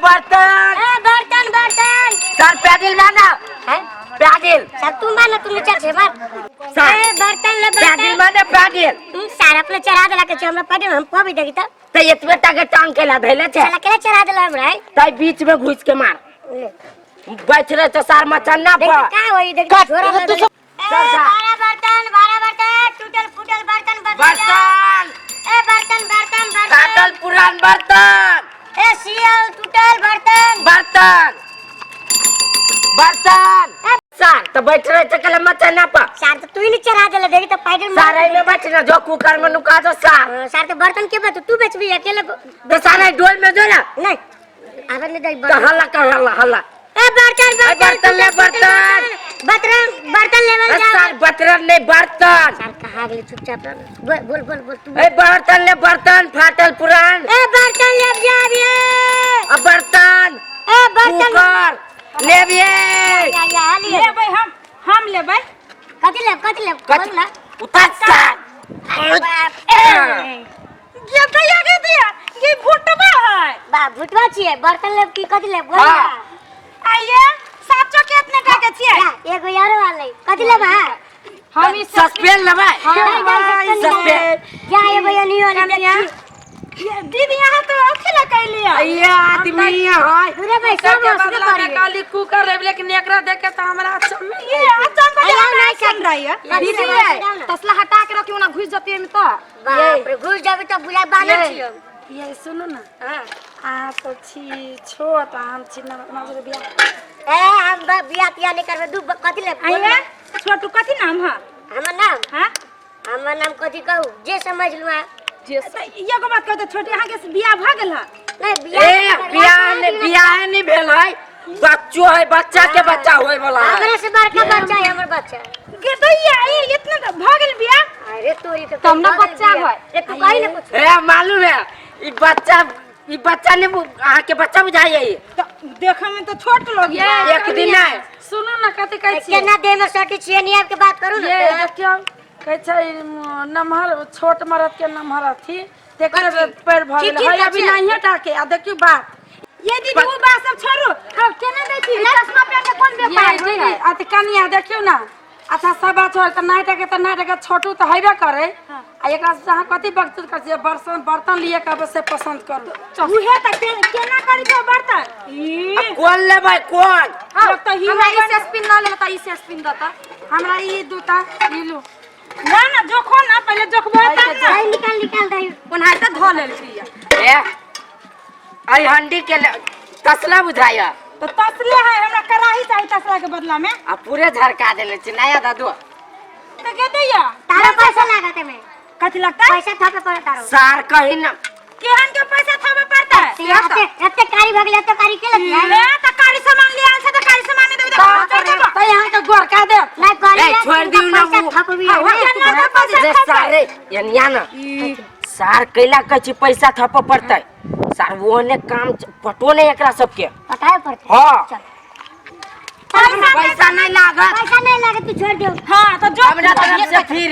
बर्तन। ए बर्तन बर्तन। सर पैडिल मारना। हैं? पैडिल। सर तू मार ना, तू नीचे छे मार। सर। ए बर्तन ले पैडिल बर्तन। मारना पैडिल। सारा अपने चढ़ा देला के छे हमरा पड़े हम पबी देखी त। त एतबे टा के टांग केला धैले छे। साला केला चढ़ा देला हमरा है? तै बीच में घुस के मार। ले। बैठ रहे तो सार मचन्ना देख पर। का होई देख काट, झोरा तू में सब- ए चल जा। बारह बर्तन 12 बर्तन टूटल फूटल बर्तन बर्तन। बर्तन। ए बर्तन बर्तन बर्तन। फाटल पुरान बर्तन। ए सियल टूटल बर्तन। बर्तन बर्तन। सार तो बैठ रहे तो कल मचन्ना पर। सार तो तू ही नहीं चढ़ा देला देखी त पैदल मार। सार में बैठ ना जो कुकर में नुका दो सार। हाँ, सार तो बर्तन के बेच तू बेचबी अकेले तो सारे डोल में जो ना। नहीं आवे नहीं दे तो हल्ला कर हल्ला हल्ला। ए बर्तन ए, बर्तन ले, बर्तन। बर्तन बर्तन लेवल ए, जा। सार बर्तन नहीं बर्तन। सार कहाँ गेली चुपचाप रह। बोल बोल बोल बोल तू। ए बर्तन ले बर्तन फाटल पुरान। ए बर्तन ले जा रे। अब बर्तन। ए बर्तन कुकर लेबिए। या या लिए। लेबै हम लेबै। कथी लेब कथी लेब कथी? बोल ना। उतर सार। अरे बाप ए। ये दैया गे दैया ये भुटबा है। बा भुटवा छियै बर्तन लेब की कथी लेब बोल हाँ। ना। आइए साचो के इतने का के छियै? जा, एगो यार वाले कथी लेब हाँ? हम ई सस्पेंड लेबै। नहीं, नहीं, सस्पेंड। जा ये भैया नहीं वाले कनिया। ये दीदी यहाँ तो अथी लग कैलिया। ये आदमी है। पूरे भाई सब के उसने बदला में करिए। काली कुकर लेब लेकिन एकरा देख के तो हमरा चम्मी ये अच्छा अरे बजा नहीं सुन रही है। दीदी दीदी तसला हटा के रखियो ना घुस जतिए में तो। बाप रे घुस जाबे तो बुला बानर छियो। ये सुनू ना अहाँ तो छी छोट आ हम छी नजर बियाह। ए हम बियाह तियाह नहीं करबे दू कथी लेब बोल आइए ना। छोटू कथी नाम है? हमर नाम? हाँ? हमर नाम कथी कहू जे समझ लू अहाँ। जे एगो बात कहते छोटी अहाँ के बियाह भऽ गेल है? नहीं बियाह ए नहीं करबै। बियाह नहीं बियाह नहीं भेल है। बच्चो है बच्चा के बच्चा होय वाला है। हमरा से बड़का बच्चा है हमर बच्चा। गे दैया ए इतना तो भऽ गेल बियाह? अरे तोरी के तब ना भऽ गेल बच्चा बियाह। है। रे तू कही ना कुछ। ए मालूम है ई बच्चा ई बच्चा नहीं अहाँ के बच्चा बुझाइए ई। तो देखे में तो छोट लोग ये एक दिन नहीं। सुनू ना कथी कहै छियै? केना देह में सटी छियै नहीं आबि के बात करू ना। ये देखियौ कहै छै नमहर छोट मरद के नमहर अथी तेकर पैर भऽ ठीक गेलै है ठीक अभी छै। नहिये टाके आ देखियौ बात। ये दीदी वो बात सब छोड़ू हम केना दै छी चश्मा पहन के कोन ये व्यापार होय दीदी है? अथी कनिया देखियौ ना अच्छा सब बात छोड़ तऽ नहि टाके तऽ नहि टाके छोटू तऽ हेबे करे आ एकरा से अहाँ कथी बकचोद करै छियै बर्तन बर्तन लिए के से पसंद करू। उहे तऽ केना करी छौ बर्तन? ई अब कोन लेबै कोन? हाँ, तो ही हमरा ई से स्पिन ना लेब त ई से स्पिन दता। हमरा ई दूटा ई लू। ना ना जोखो ना पहिले जोखबो तब ना। दही निकाल निकाल दही। ओनाहिते धऽ लेलकै। ए आई हंडी के तसला बुझाया। तो तसले है हमरा कड़ाही चाही तसला के बदला में। आ पूरे झरका देले छी नया दादू। तो के दैया तारा पैसा लागत है में। कथी लगता है? पैसा थपे पड़े तारो। सार कही ना। केहन के पैसा थपे पड़ता है? एते एते कारी भगले एते कारी के लगता है? ए त कारी सामान ले आल छै त कारी सामान नहीं देबे त चढ़ देबो। त यहाँ के गोरका दे। नहीं कारी ए, छोड़ दियो ना पैसा वो। थपबी हाँ, है। केना के पैसा रे थपे? सारे यनिया ना सार कैला कहै छी पैसा थप पड़तै। सार वो ने काम पटो नहीं एकरा सबके। पटाए पड़तै। हाँ। चल। पैसा नहीं लागत। पैसा नहीं लागत तू छोड़ दियो। हां त जो हमरा तरफ से फ्री।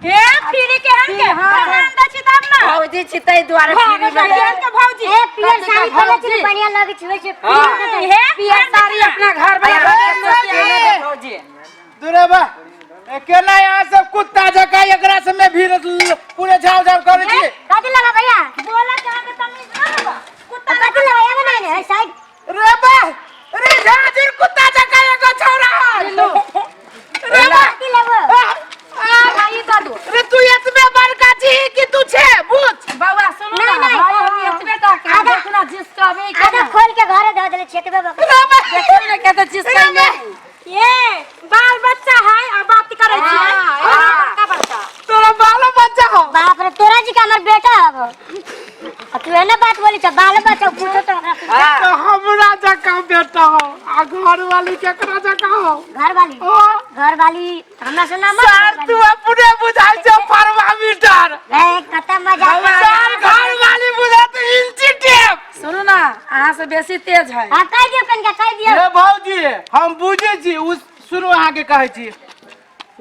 ए फ्री केहन के सामान दै छी तब ना। भौजी छी तै दुआरे फ्री में केहन के भौजी? ए पियर साड़ी पहने छी बढ़िया लगै छै वैसे हाँ। पियर हे पियर साड़ी अपना घर में भौजी। दूरे बा ए, केना यहाँ सब कुत्ता जकाँ एकरा सब में भीड़ पूरे झाव झाव करै छी। कथी लगा भैया? बोला के अहाँ के तमीज ना होबा। कुत्ता कथी लगा एगो नहीं है साइड। रे बा रे झाजिर कुत्ता जकाँ एगो छौड़ा है। रे बा कथी लेबो? ई दऽ दू। रे तू एतबे बड़का छी कि तू छे बुझ। बौआ सुनू नहीं, ना नहीं। भाई हम एतबे टा के आधा- देखू ना जिसका भी आधा खोल के घरे धऽ देले छियै एतबे बकरी। रे बा देखू ना के तऽ जिसका नहीं। ये बाल बच्चा है आ बात करै छियै। बड़का बड़का। तोरा बालो बच्चा हो। बाप रे तोरा जी का हमर बेटा हबो। आ तू एना बात बोली छ बाल बच्चा पूछो तो ओकरा पूछो। हाँ। तो हमरा जकाँ बेटा हो आ घर वाली केकरा जकाँ हो? घर वाली ओ घर वाली हमरा से ना मत सर तू अपने बुझाइ छौ थर्मामीटर। ए कत मजा सर घर वाली बुझात इंची टेप। सुनू ना अहाँ से बेसी तेज है। हां कह दियो कनिका कह दियो। हे भौजी हम बुझै छी उस सुनू अहाँके कहै छी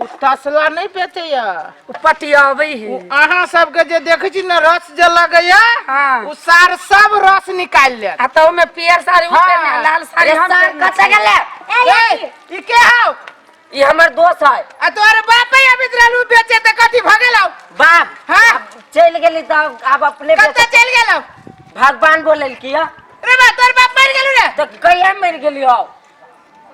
ओ तसला नहीं बेचैया। उ पटियाबै है। उ अहाँ सबके जे देखै छी ने रस जे लगैया, हाँ। उ सार सब रस निकालि लेत। आ तो में पियर साड़ी उ हाँ। पेरने, लाल साड़ी अरे हम सार पेरने कतऽ छी। गेलै? ए, ई के हौ? ई हमर दोस्त है। आ तोहर बाप है अभी रहलू बेचे तऽ कथी भऽ गेलौ? बाप हाँ। आब चलि गेली तऽ आब अपने कतऽ बेच- चलि गेलौ? भगवान बोलेलकी है। रे बा तोहर बाप मरि गेलौ रे? तऽ कहिया मरि गेली हौ?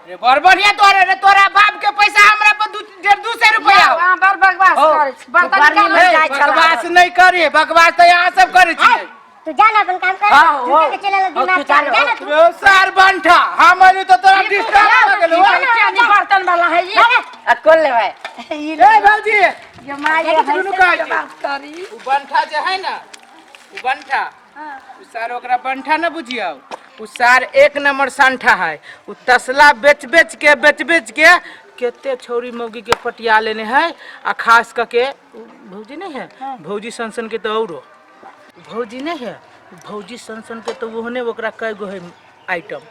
रे बड़ बढ़िया तोहर रे, तोरा बाप के पैसा हमरा पर दू डेढ़ दू सौ रुपया। यौ, अहाँ बड़ बकवास हो, करै छी। बर्तन गर्मी निकालू। में ए, जाइ छला। बकवास नहीं करी, बकवास तऽ यहाँ सब करै छियै। तू जा ना अपन काम कर। हाँ, झूठे हो। के चले ला हो, दिमाग तू जा जा ना ना। तू। रे सार बंठा, हम अयलू तऽ तोरा डिस्टर्ब भऽ गेलौ। ई क्या बर्तन वाला है ये? आ कोन लेबै? ए भौजी, ये माय दुनू हंसै कहै के छी। बात करी। उ बंठा जे है ना, उ बंठा, उ सार ओकरा बंठा न बुझियौ, उ सार एक नंबर संठा है। उ तसला बेच बेच के बेच बेच के केते छौरी मौगी के पटिया लेने है। आ खास कऽ के उ भौजी नहीं है, भौजी सन के तो औरो भौजी नहीं है, भौजी सन सन के तो ओहने ओकरा कय गो है आइटम।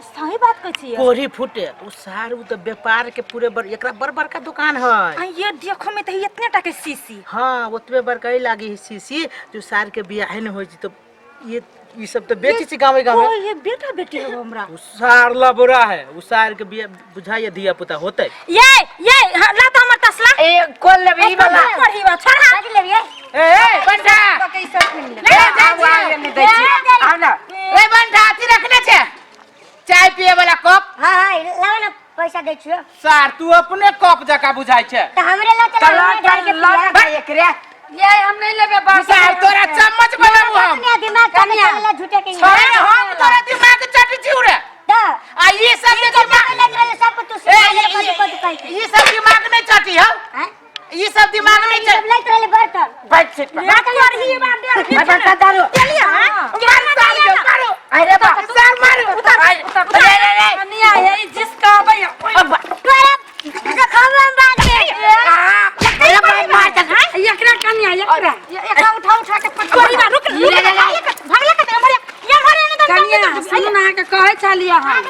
सही बात कहै छियै। कोढ़ी फूटे उ सार, उ तऽ व्यापार के पूरे बड़, एकरा बड़ बड़का दुकान है। आ ये देखो में तऽ इतने टा के शीशी। हाँ, ओतबे बड़का ही लागी है शीशी। जो सार के बियाहे न होइ छै तऽ ये ई सब तऽ बेचै छै गाँवे गाँवे। ओ ये बेटा बेटी हो हमरा। उ सार लबड़ा है, उ सार के बिया बुझाइए धिया पुता होतै। ये ये हाँ, ला तो हमर तसला। ए कोन लेबै ई वाला? पढ़ी बा छोड़। बाजी लेबियै। ए ए बंठा, ले आउ, आउ, एने दै छी। आउ ना। ए बंठा, अथी रखने छै चाय पिए वाला कप? हाँ हाँ, लाओ ना, पैसा दै छियो। सार तू अपने कप जका बुझाइ छै। तऽ हमरे लऽ चल, तऽ हमरे लऽ घर के चल, लऽ पिया। जा एकरे। ये हम नहीं लेबे बर्तन। सार तोरा चम्मच बनाबू हम। अपने दिमाग का चलेला झूठे के। अरे हम तोरा दिमाग चट छिउ रे। तऽ आ ई सब जे दिमाग लग रहल सब तू ए, सिखा दे कथी कथी कहै छी। ई सब दिमाग नहीं चटी हौ, हैं? ई सब दिमाग नहीं ई सब चटी। लैत रहले बर्तन। बैठ सीट पर। बर्तन पढ़ी बा देख। आ बर्तन दारू। चलिए हां। मार सार के मारो, अरे बा। सार मारो। अरे रे रे। कनिया ये जिसका आबै अब तोरा देखब हम बाद में। अरे मार मार दे। एकरा कनिया एकरा। एकरा उठा उठा के पढ़ी बा रुक रुक, भागले कते हमर ये घरे ने। कनिया सुनू ना, अहाँके कहै छलियै हम।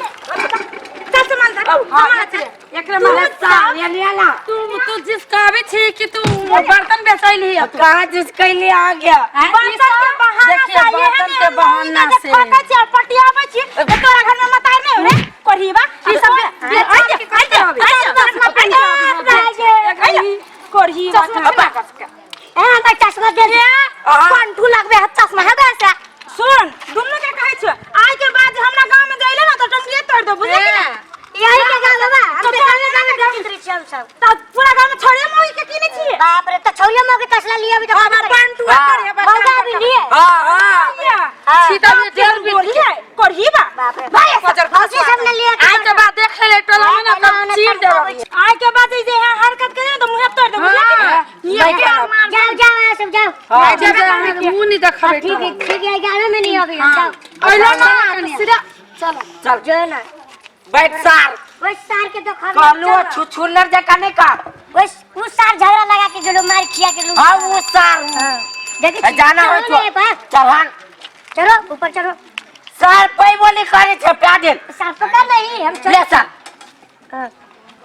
चल सामान धर, सामान चल। एकरा मारे सार ये लिया ना। तू तू जिसका आबै छी कि तू बर्तन बेचैली है तू? कहाँ जिस कैली आ गया? बर्तन के बहाना देखिए, से ये बर्तन के बहाना से। ठकै छी और पटियाबै छी। ए तोरा घर में मतार नहीं हो रे कोढ़ीबा? ई सब कोढ़ीबा ए हमरा चश्मा दे दे। पंटू लगबे है चश्मा है से। सुन, दुनू के कहै छियो, आइ के बाद जे हमरा गांव में जइले ना तो टंगिए तोड़ दो, बुझली कि ना? यही के गाँव बाबा, हम तो गाँव गाँव बेचैत रहै छियै हम सब। त पूरा गांव में छोड़िए मौगी के किने छियै? बाप रे, तऽ छौरियो मौगी तसला लिअ अभी तऽ हमर पंटू करे मौगा अभी लिए। हाँ हाँ। सीता भी ढेर कोढ़ी कोढ़ीबा। बाप रे भाई भौजी सब ने लिअ। आइ के बाद देख ले टोला में ना तब चीर देबै। आइ के बाद जे यहाँ हरकत करे ना तो मुंह तोड़ दो, बुझली कि ना? ये के मार। जाओ जाओ अहाँ सब जाओ। हाँ। अहाँके मुँह नहीं देखबै। ठीक है ठीक है, गाँव में नहीं अभी जाओ। अइलो ना तऽ सीधा चलो। चल जो ना। बैठ सार। ओइ सार के देखब। कहलू छुछुनर जका नहीं का। ओइ उ सार झगड़ा लगा के गेलो, मार खिया के गेलो। हाँ वो सार। देखै छी, जाना हो चलो तो ने बा। चढ़ान। चलो ऊपर चलो। सार पैबो नहीं करे छे प्यादिल। सार पकड़ नहीं हम चल। ले सार। हाँ।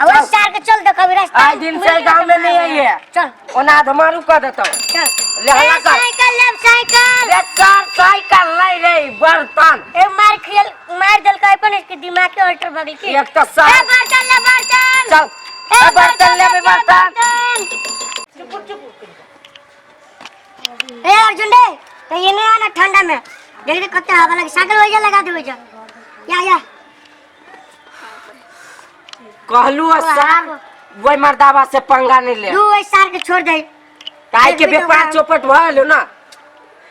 आ ओइ सार के चल देखब रास्ता। आज दिन से गांव में नहीं आई है। चल ओना धमारू कर देता हूँ। चल। ले हल्ला ए, कर। साइकिल लेब साइकिल। ले सार साइकिल नहीं रे बर्तन। ए मार खेल मार देलकै अपन इसके दिमाग के अल्टर भऽ गेल की। एक तो ए सार। बर्तन ले बर्तन। चल। ए बर्तन ले बे बर्तन। ए अर्जुन रे, तो ये नहीं आना ठंडा में। देख रे कते हवा लगे, साइकिल वही लगा देबै जा। या या। कहलू सार वही मर्दावा से पंगा नहीं ले। तू ओइ सार के छोड़ दे। काहे के व्यापार चौपट भऽ ना।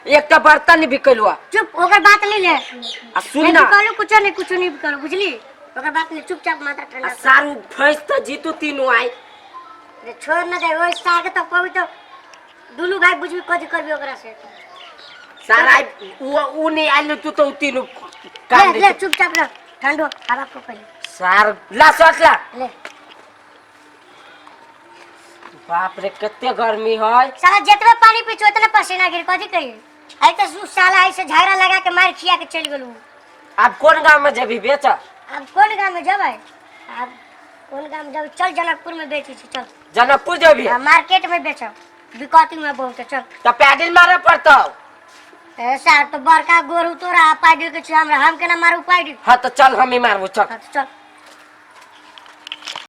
एक तो बर्तन नहीं बिकलुआ। चुप, ओकर बात नहीं ले। आ सुन नहीं ना। बिकलू कुछो नहीं, कुछो नहीं बिकलू, बुझली? ओकर बात नहीं, चुपचाप माथा आ ठंडा कर। सारू फैस तो जीतू तीनू आई। रे छोड़ ना दे ओइ सार के, तो कहबी तो दुनू भाई बुझबी कथी करबी ओकरा से। सारा उ उ नहीं आइल तू तो उ तीनू काम ले ले चुपचाप रह, ठंडो हवा को पहले। सार ला शर्ट ला। ले। बाप रे कते गर्मी है। साला जितने पानी पीछो उतने पसीना गिर, कथी कही? आई तो सु साला ऐसे झगड़ा लगा के मार खिया के चल गेलू। अब कौन गांव में जेबी बेच? अब कौन गांव में जबै? अब कौन गांव में जबै? चल जनकपुर में बेची छी, चल। जनकपुर जेबही? आ मार्केट में बेचब, बिकती में बहुत। चल। तऽ पैडिल मारऽ पड़तौ। ए सार, तो बड़का गोरू तोरा, पाइडिल के छै हमरा, हम केना मारू पाइडिल? हाँ, तऽ चल, हम ही मारबो, चल। हाँ, तो चल।